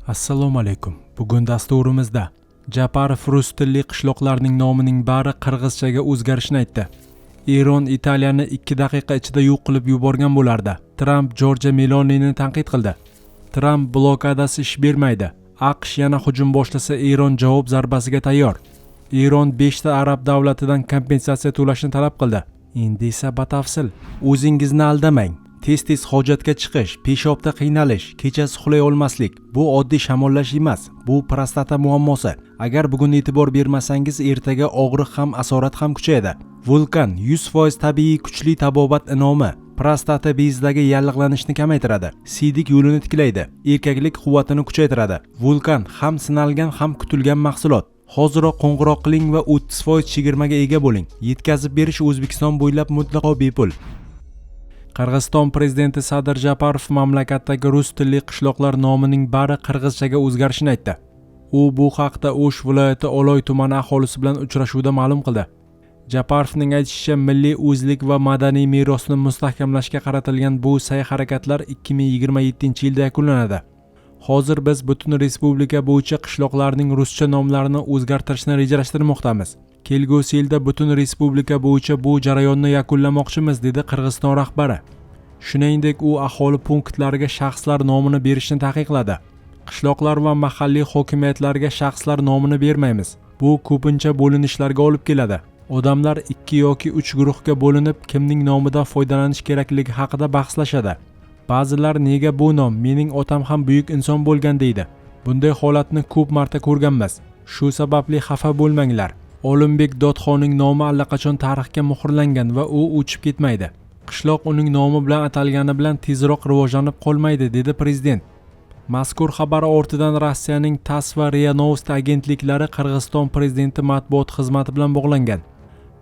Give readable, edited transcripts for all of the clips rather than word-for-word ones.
Assalomu alaykum. Bugun dasturimizda Japarov rus tilli qishloqlarning nomining bari qirg'izchaga o'zgarishini aytdi. Eron Italiyani 2 daqiqa ichida yo'q qilib yuborgan bo'lardi. Tramp Jorja Melonini tanqid qildi. Tramp blokadasi ish bermaydi. AQSh yana hujum boshlasa, Eron javob zarbasiga tayyor. Eron 5 ta arab davlatidan kompensatsiya to'lashni talab qildi. Endi esa batafsil. O'zingizni aldamang. Tez-tez hojatga chiqish, peshobda qiynalish, kechasi uxlay olmaslik bu oddiy shamollash emas, bu prostata muammosi. Agar bugun e'tibor bermasangiz, ertaga og'riq ham, asorat ham kuchayadi. Vulkan 100% tabiiy kuchli tabobat inomi. Prostata bezidagi yallig'lanishni kamaytiradi, siydik yo'lini tiklaydi, erkaklik quvvatini kuchaytiradi. Vulkan ham sinalgan, ham kutilgan mahsulot. Hoziroq qo'ng'iroq qiling va 30% chegirmaga ega bo'ling. Yetkazib berish O'zbekiston bo'ylab mutlaqo bepul. Qirg'iziston prezidenti Sadir Japarov mamlakatdagi rus tilli qishloqlar nomining bari qirg'izchaga o'zgarishini aytdi. U bu haqda O'sh viloyati Oloy tumani aholisi bilan uchrashuvda ma'lum qildi. Japarovning aytishicha, milliy o'zlik va madaniy merosni mustahkamlashga qaratilgan bu sa'y-harakatlar 2027-yilda yakunlanadi. Hozir biz butun respublika bo'yicha qishloqlarning ruscha nomlarini o'zgartirishni rejalashtirmoqdamiz. Kelgusi yilda butun respublika bo'yicha bu jarayonni yakunlamoqchimiz, dedi Qirg'iziston rahbari. Shuningdek, u aholi punktlariga shaxslar nomini berishni taqiqladi. Qishloqlar va mahalliy hokimiyatlarga shaxslar nomini bermaymiz. Bu ko'pincha bo'linishlarga olib keladi. Odamlar 2 yoki 3 guruhga bo'linib, kimning nomidan foydalanish kerakligi haqida bahslashadi. Ba'zilar nega bu nom, mening otam ham buyuk inson bo'lgan deydi. Bunday holatni ko'p marta ko'rganmiz. Shu sababli xafa bo'lmanglar. Olimbek Dodxonning nomi allaqachon tarixga muhrlangan va u o'chib ketmaydi. Qishloq uning nomi bilan atalgani bilan tezroq rivojlanib qolmaydi, dedi prezident. Mazkur xabar ortidan Rossiyaning TASS va RIA Novosti agentliklari Qirg'iziston prezidenti matbuot xizmati bilan bog'langan.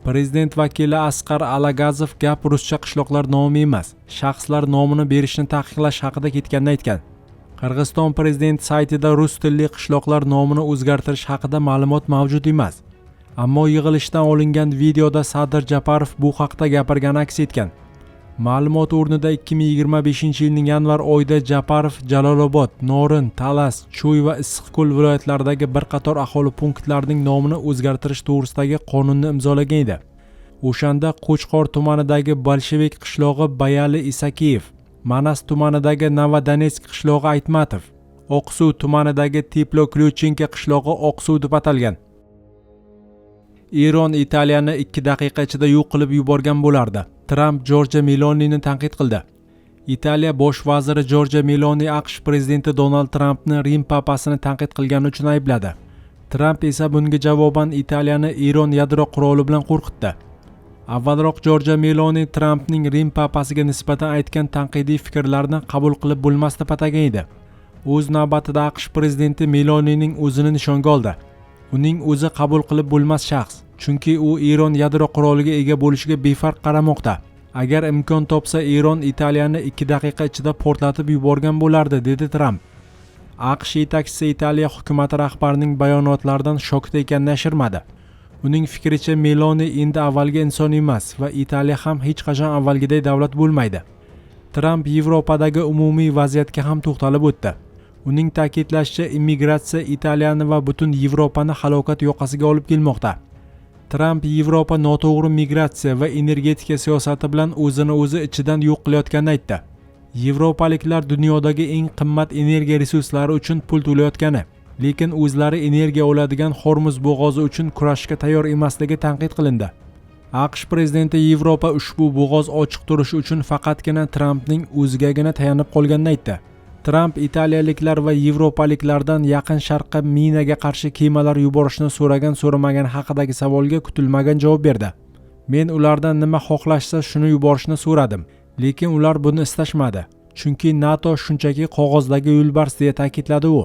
Prezident vakili Asqar Alagazov gap ruscha qishloqlar nomi emas, shaxslar nomini berishni taqiqlash haqida ketganini aytgan. Qirg'iziston prezidenti saytida rus tilli qishloqlar nomini o'zgartirish haqida ma'lumot mavjud emas. Ammo yig'ilishdan olingan videoda Sadir Japarov bu haqda gapirgani aks etgan. Ma'lumot o'rnida, 2025-yilning yanvar oyida Japarov Jalolobod, Norin, Talas, Chuy va Issiqko'l viloyatlaridagi bir qator aholi punktlarining nomini o'zgartirish to'g'risidagi qonunni imzolagan edi. O'shanda Qo'chqor tumanidagi Bolshevik qishlog'i Bayali Isakiyev, Manas tumanidagi Novodonetsk qishlog'i Aytmatov, Oqsuv tumanidagi Teplo-Klyuchenko qishlog'i Oqsuv deb atalgan. Eron Italiyani 2 daqiqa ichida yo'q qilib yuborgan bo'lardi. Tramp Jorja Melonini tanqid qildi. Italiya bosh vaziri Jorja Meloni AQSh prezidenti Donald Trampni Rim papasini tanqid qilgani uchun aybladi. Tramp esa bunga javoban Italiyani Eron yadro quroli bilan qo'rqitdi. Avvalroq Jorja Meloni Trampning Rim papasiga nisbatan aytgan tanqidiy fikrlarini qabul qilib bo'lmas deb atagan edi. O'z navbatida AQSh prezidenti Melonining o'zini nishonga oldi. Uning o'zi qabul qilib bo'lmas shaxs, chunki u Eron yadro quroliga ega bo'lishiga befarq qaramoqda. Agar imkon topsa, Eron Italiyani 2 daqiqa ichida portlatib yuborgan bo'lardi, dedi Tramp. AQSh yetakchisi Italiya hukumati rahbarining bayonotlaridan shokda ekanini yashirmadi. Uning fikricha, Meloni endi avvalgi inson emas va Italiya ham hech qachon avvalgiday davlat bo'lmaydi. Tramp Yevropadagi umumiy vaziyatga ham to'xtalib o'tdi. Uning ta'kidlashicha, immigratsiya Italiyani va butun Yevropani halokat yoqasiga olib kelmoqda. Tramp Yevropa noto'g'ri migratsiya va energetika siyosati bilan o'zini o'zi ichidan yo'q qilayotganini aytdi. Yevropaliklar dunyodagi eng qimmat energiya resurslari uchun pul to'layotgani, lekin o'zlari energiya oladigan Hormuz bo'g'ozi uchun kurashishga tayyor emasligi tanqid qilindi. AQSh prezidenti Yevropa ushbu bo'g'oz ochiq turishi uchun faqatgina Trampning o'zigagina tayanib qolganini aytdi. Tramp italiyaliklar va yevropaliklardan Yaqin Sharqqa minaga qarshi kemalar yuborishni so'ragan so'ramagani haqidagi savolga kutilmagan javob berdi. Men ulardan nima xohlashsa, shuni yuborishni so'radim, lekin ular buni istashmadi, chunki NATO shunchaki qog'ozdagi yo'lbars, deya ta'kidladi u.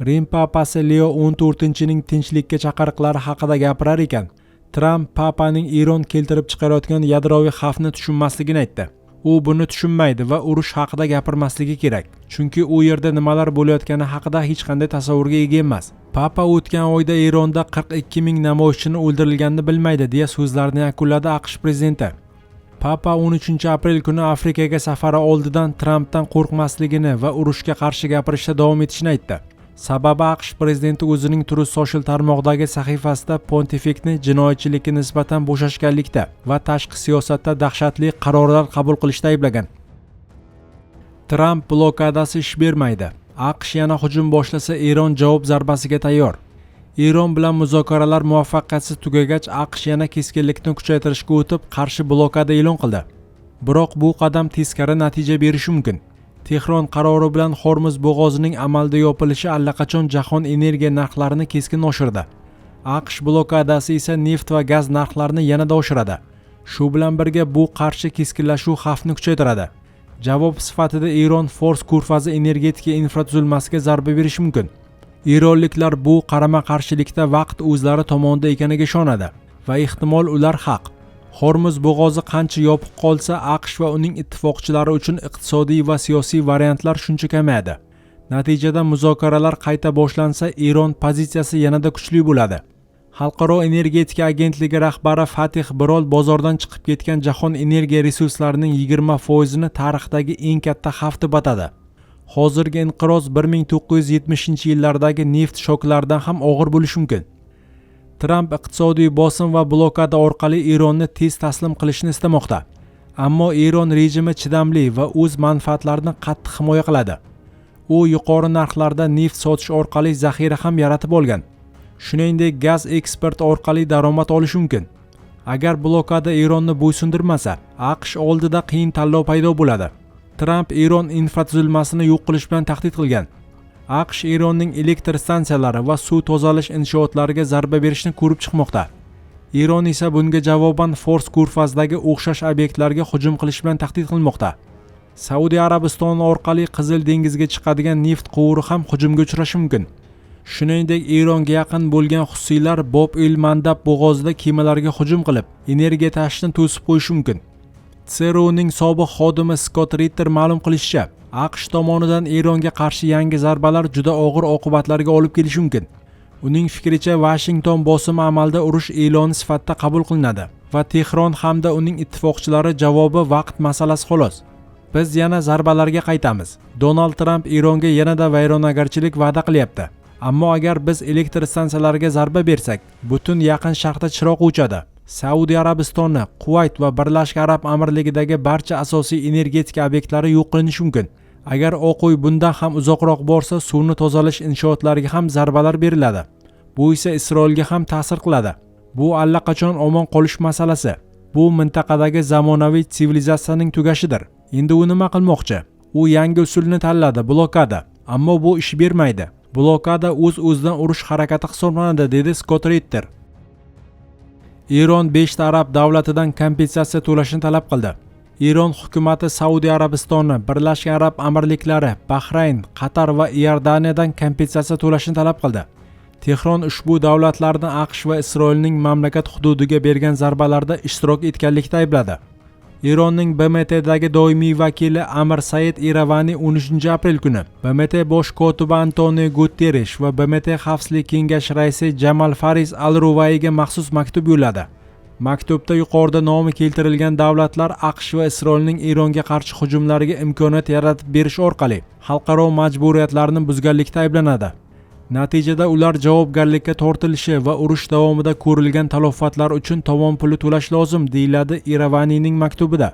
Rim papasi Leo 14-ning tinchlikka chaqiriqlari haqida gapirar ekan, Tramp papaning Eron keltirib chiqarayotgan yadroviy xavfni tushunmasligini aytdi. U buni tushunmaydi va urush haqida gapirmasligi kerak, chunki u yerda nimalar bo'layotgani haqida hech qanday tasavvurga ega emas. Papa o'tgan oyda Eronda 42 ming namoyishchini o'ldirilganini bilmaydi, deya so'zlarini yakunladi AQSh prezidenti. Papa 13 aprel kuni Afrikaga safari oldidan Trampdan qo'rqmasligini va urushga qarshi gapirishda davom etishini aytdi. Sababi AQSh prezidenti o'zining Truth Social tarmog'idagi sahifasida pontifikni jinoyatchilikka nisbatan bo'shashganlikda va tashqi siyosatda dahshatli qarorlar qabul qilishda ayblagan. Tramp blokadasi ish bermaydi. AQSh yana hujum boshlasa, Eron javob zarbasiga tayyor. Eron bilan muzokaralar muvaffaqiyatsiz tugagach, AQSh yana keskinlikni kuchaytirishga o'tib, qarshi blokada e'lon qildi. Biroq bu qadam teskari natija berishi mumkin. Tehron qarori bilan Hormuz bo'g'ozining amalda yopilishi allaqachon jahon energiya narxlarini keskin oshirdi. AQSh blokadasi esa neft va gaz narxlarini yanada oshiradi. Shu bilan birga bu qarshi keskinlashuv xavfni kuchaytiradi. Javob sifatida Eron Fors ko'rfazi energetika infratuzilmasiga zarba berishi mumkin. Eronliklar bu qarama-qarshilikda vaqt o'zlari tomonida ekaniga ishonadi va ehtimol ular haq. Hormuz bo'g'ozi qancha yopiq qolsa, AQSh va uning ittifoqchilari uchun iqtisodiy va siyosiy variantlar shuncha kamayadi. Natijada muzokaralar qayta boshlansa, Eron pozitsiyasi yanada kuchli bo'ladi. Xalqaro energetika agentligi rahbari Fatih Birol bozordan chiqib ketgan jahon energiya resurslarining 20%ni tarixdagi eng katta xavf deb atadi. Hozirgi inqiroz 1970-yillardagi neft shoklaridan ham og'ir bo'lishi mumkin. Tramp iqtisodiy bosim va blokada orqali Eronni tez taslim qilishni istamoqda. Ammo Eron rejimi chidamli va o'z manfaatlarini qattiq himoya qiladi. U yuqori narxlarda neft sotish orqali zaxira ham yaratib olgan. Shuningdek, gaz eksporti orqali daromad olishi mumkin. Agar blokada Eronni bo'ysundirmasa, AQSh oldida qiyin tanlov paydo bo'ladi. Tramp Eron infratuzilmasini yo'q qilish bilan tahdid qilgan. AQSh Eronning elektr stansiyalari va suv tozalash inshootlariga zarba berishni ko'rib chiqmoqda. Eron esa bunga javoban Fors ko'rfazidagi o'xshash obyektlarga hujum qilish bilan tahdid qilmoqda. Saudiya Arabistoni orqali Qizil dengizga chiqadigan neft quvuri ham hujumga uchrashi mumkin. Shuningdek, Eronga yaqin bo'lgan Husiylar Bob el Mandab bo'g'ozida kemalarga hujum qilib, energiya tashishni to'sib qo'yishi mumkin. CRUning sobiq xodimi Skott Ritter ma'lum qilishicha, AQSh tomonidan Eronga qarshi yangi zarbalar juda og'ir oqibatlarga olib kelishi mumkin. Uning fikricha, Vashington bosimi amalda urush e'loni sifatida qabul qilinadi va Tehron hamda uning ittifoqchilari javobi vaqt masalasi xolos. Biz yana zarbalarga qaytamiz. Donald Tramp Eronga yanada vayronagarchilik va'da qilyapti. Ammo agar biz elektr stansiyalariga zarba bersak, butun Yaqin Sharqda chiroq o'chadi. Saudiya Arabistoni, Quvayt va Birlashgan Arab Amirligidagi barcha asosiy energetika obyektlari yo'q qilinishi mumkin. Agar Oq uy bundan ham uzoqroq borsa, suvni tozalash inshootlariga ham zarbalar beriladi. Bu esa Isroilga ham ta'sir qiladi. Bu allaqachon omon qolish masalasi. Bu mintaqadagi zamonaviy sivilizatsiyaning tugashidir. Endi u nima qilmoqchi? U yangi usulni tanladi, blokada. Ammo bu ish bermaydi. Blokada o'z-o'zidan urush harakati hisoblanadi, dedi Skott Ritter. Eron 5 ta arab davlatidan kompensatsiya to'lashni talab qildi. Eron hukumati Saudiya Arabistoni, Birlashgan Arab Amirliklari, Bahrayn, Qatar va Iordaniyadan kompensatsiya to'lashni talab qildi. Tehron ushbu davlatlarni AQSh va Isroilning mamlakat hududiga bergan zarbalarda ishtirok etganlikda aybladi. Eronning BMTdagi doimiy vakili Amir Said Iravani 13 aprel kuni BMT bosh kotibi Antonio Guterrish va BMT Xavfsizlik kengashi raisi Jamal Faris al-Ruvayga maxsus maktub yo'lladi. Maktubda yuqorida nomi keltirilgan davlatlar AQSh va Isroilning Eronga qarshi hujumlariga imkoniyat yaratib berish orqali xalqaro majburiyatlarni buzganlikda ayblanadi. Natijada ular javobgarlikka tortilishi va urush davomida ko'rilgan talofatlar uchun tovon puli to'lash lozim, deyiladi Iravanining maktubida.